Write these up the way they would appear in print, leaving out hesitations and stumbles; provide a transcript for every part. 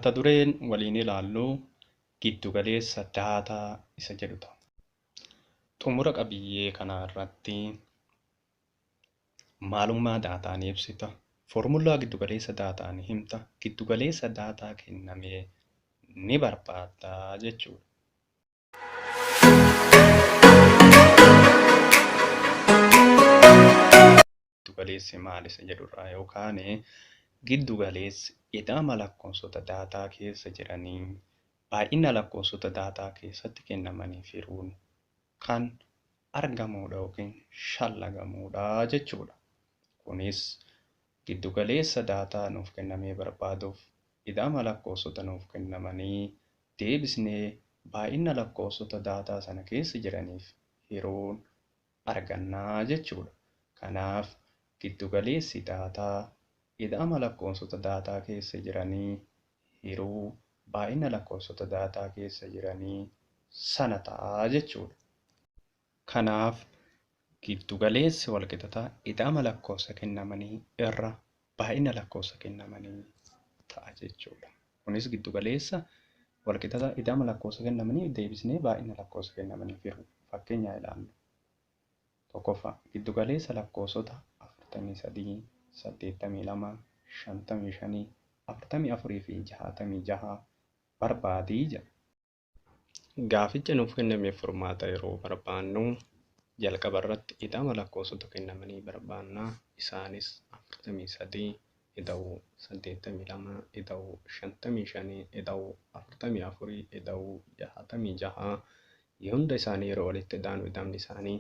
Mata dureen waliin ilaallu giddugaleessa daataa isa jedhu ta'a. Xumura qabiyyee kanaa irratti maalummaa daataa ni ibsita, foormulaa giddugaleessa daataa ni himta, giddugaleessa daataa kennamee ni barbaadda jechuudha. Giddugaleessi maal isa jedhurraa yoo kaane, giddugaleessi ida'ama lakkoofsota daataa keessa jiranii baay'ina lakkoofsota daataa keessatti kennamaniif hiruun kan argamuudha yookiin shallagamuudha jechuudha. Kunis giddugaleessa daataa nuuf kennamee barbaaduuf ida'ama lakkoofsota nuuf kennamanii deebisnee baay'ina lakkoofsota daataa sana keessa jiraniif hiruun arganna jechuudha. Kanaaf giddugaleessi daataa ida'ama lakkoofsota daataa keessa jiranii hiruu baay'ina lakkoofsota daataa keessa jiranii sana ta'a jechuudha. Kanaaf giddugaleessi walqixataa ida'ama lakkoofsa kennamanii irra baay'ina lakkoofsa kennamanii ta'a jechuudha. Kunis giddugaleessa walqixataa ida'ama lakkoofsa kennamanii deebisnee baay'ina lakkoofsa kennamaniif hiruu. Fakkeenya ilaallu. Tokkoffaa, giddugaleessa lakkoofsota 43, 82, 55, 44 fi 66 barbaadii jedha. Gaaficha nuuf kennameef furmaata yeroo barbaannu jalqaba irratti ida'ama lakkoofsota kennamanii barbaanna. Isaanis 43 ida'uu 82 ida'uu 55 ida'uu 44 ida'uu 66 hunda isaanii yeroo walitti idaanu ida'amni isaanii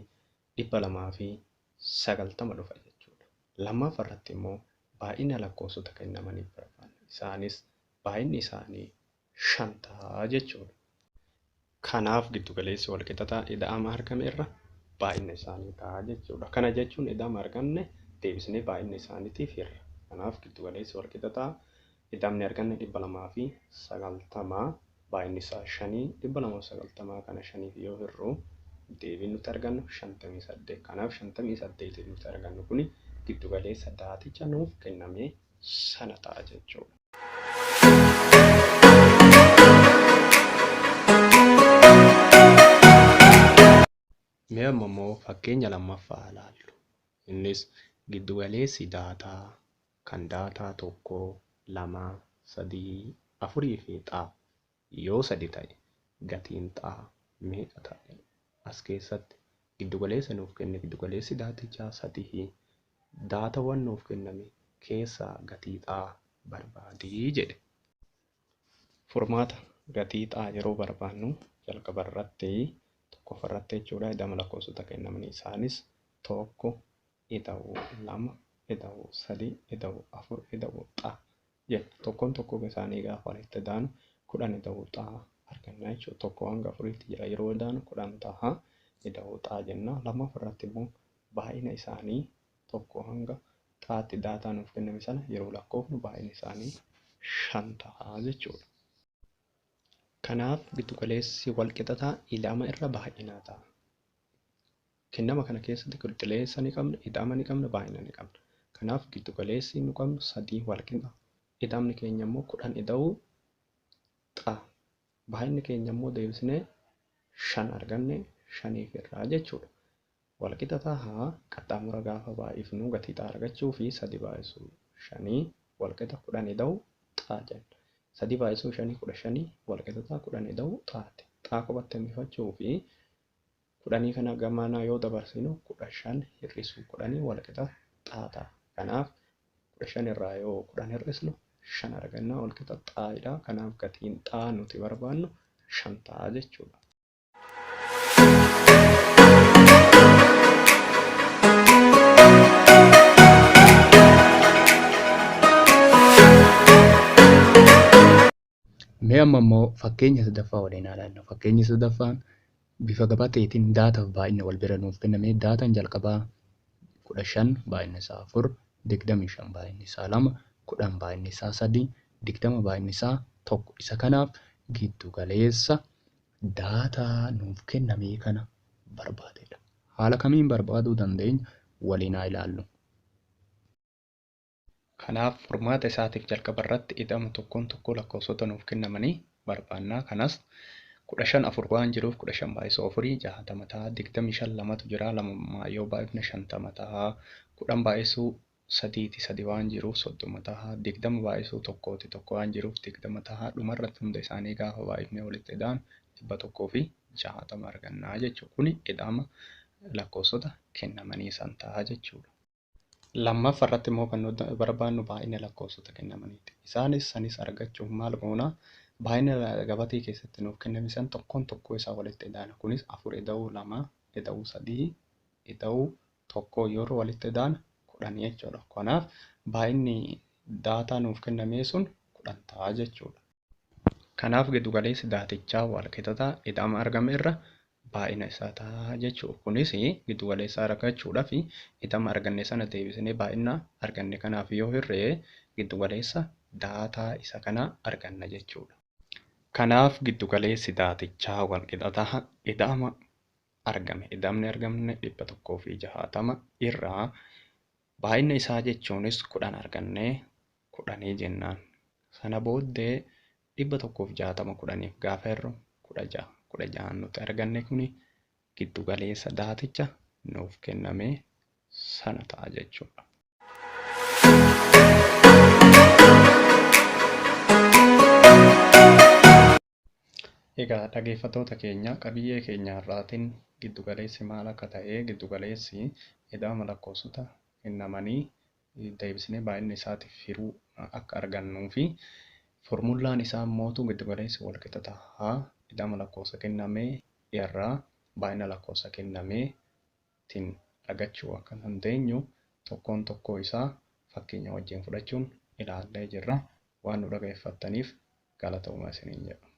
290 dhufa jechuudha. Lammaffaa irratti immoo baay'ina lakkoofsota kennamanii barbaanna. Isaanis baay'inni isaanii 5 ta'a jechuudha. Kanaaf giddugaleessi walqixataa ida'ama argame irra baay'ina isaanii ta'a jechuudha. Kana jechuun ida'ama arganne deebisnee baay'ina isaaniitiif hirra. Kanaaf giddugaleessi walqixataa ida'amni arganne 290 baay'inni isaa 5 290 kana 5 yoo hirru deebiin nuti argannu 58. Kanaaf 58 nuti argannu kuni giddugaleessa daaticha nuuf kenname sana ta'a jechuudha. Mee amma immoo fakkeenya lammaffaa ilaallu. Innis giddugaleessi daataa kan daataa 1, 2, 3, 4 fi x yoo 3 ta'e gatiin x meeqa ta'a jedha. As keessatti giddugaleessa nuuf kenne giddugaleessi daatichaa 3 daatawwan nuuf kenname keessaa gatii x barbaadi jedhe. Furmaata gatii x yeroo barbaannu jalqaba irratti tokkoffaa irratti jechuudha ida'ama lakkoofsota kennamanii isaanis 1 ida'uu 2 ida'uu 3 ida'uu 4 ida'uu x jenna. Tokkoon tokkoo isaanii gaafa walitti idaanu 10 ida'uu x arganna jechuudha. 1 hanga 4tti jira yeroo idaanu 10 ta'a ida'uu x jenna. Lammaffaa irratti immoo baay'ina isaanii 1 hanga xaatti daataa nuuf kenname sana yeroo lakkoofnu baay'inni isaanii 5 ta'a jechuudha. Kanaaf giddugaleessi walqixataa ida'ama irra baay'inaa ta'a. Kennama kana keessatti giddugaleessa ni qabna, ida'ama ni qabna, baay'ina ni qabna. Kanaaf giddugaleessi nu qabnu 3 walqixa. Ida'amni keenya immoo 10 ida'uu xa. Baay'inni keenya immoo deebisnee 5 arganne 5 irraa jechuudha. Walqixa taha qaxxaamura gaafa baay'ifnu gatii xaa argachuu fi 3 baay'isuu 5 walqixa 10 ida'u xaa jenna. 3 baay'isuu 5 15 walqixa taha 10 ida'u xaati. Xaa kophatti hambifachuu fi 10 kana gamana yoo dabarsinu 15 hir'isuu 10 walqixa xaa ta'a. Kanaaf 15 irraa yoo 10 hir'isnu 5 arganna walqixa xaa'idha. Kanaaf gatiin xaa nuti barbaannu 5 ta'a jechuudha. Mee amma immoo fakkeenya sadaffaa waliin haa ilaallu. Fakkeenyi sadaffaan bifa gabateetiin daataaf baay'ina wal bira nuuf kenname. Daataan jalqabaa 15 baay'inni isaa 4, 25 baay'inni isaa 2, 10 baay'inni isaa 3, 20 baay'inni isaa 1. Isa kanaaf giddu galeessa daataa nuuf kenname kana barbaadedha. Haala kamiin barbaaduu dandeenya? Waliin haa ilaallu. Kanaaf furmaata isaatiif jalqaba irratti ida'ama tokkoon tokkoo lakkoofsota nuuf kennamanii barbaanna. Kanas 15 4 waan jiruuf 15 baay'isuu 4 60 ta'a. 25 2tu jira, 2 yoo baay'ifne 50 ta'a. 10 baay'isuu 3 3 waan jiruuf 30 ta'a. 20 baay'isuu 1 1 waan jiruuf 20 ta'a. Dhumarratti hunda isaanii gaafa baay'ifnee walitti ida'an 160 argannaa jechuudha. Kuni ida'ama lakkoofsota kennamanii san ta'a jechuudha. Lammaffaa irratti immoo kan nuti barbaannu baay'ina lakkoofsota kennamaniiti. Isaanis sanis argachuuf maal goona? Baay'ina gabatee keessatti nuuf kenname san tokkoon tokkoo isaa walitti ida'ana. Kunis 4 ida'uu 2 ida'uu 3 ida'uu 1 yeroo walitti ida'an 10 jechuudha. Kanaaf baay'inni daataa nuuf kenname sun 10 ta'a jechuudha. Kanaaf giddu galeessi daatichaa wal qixa ida'ama argame irra baay'ina isaa ta'a jechuudha. Kunis giddu galeessa argachuudhaaf ida'ama arganne sana deebisnee baay'ina arganne kanaaf yoo hirree giddu galeessa daataa isa kana arganna jechuudha. Kanaaf giddu galeessi daatichaa wal qixa ida'ama argame. Ida'amni argamne 160 irraa baay'ina isaa jechuunis 10 argannee 10 jennaan. Sana booddee 160 10 gaafa hirru 16. 16 nuti arganne kuni giddu galeessa daaticha nuuf kenname sana ta'a jechuudha. Egaa dhaggeeffattoota keenya qabiyyee keenya har'aatiin giddu galeessi maal akka ta'e, giddu galeessi ida'ama lakkoofsota kennamanii deebisnee baay'ina isaatiif hiruu akka argannuu fi formulaan isaa immoo giddu galeessi wal qixa ta'a. Ida'ama lakkoofsa kenname irraa baay'ina lakkoofsa kennameetiin argachuu akka dandeenyu tokkoon tokkoo isaa fakkeenya wajjin fudhachuun ilaallee jirra. Waan nu dhaggeeffattaniif galatoomaa isiniin jedha.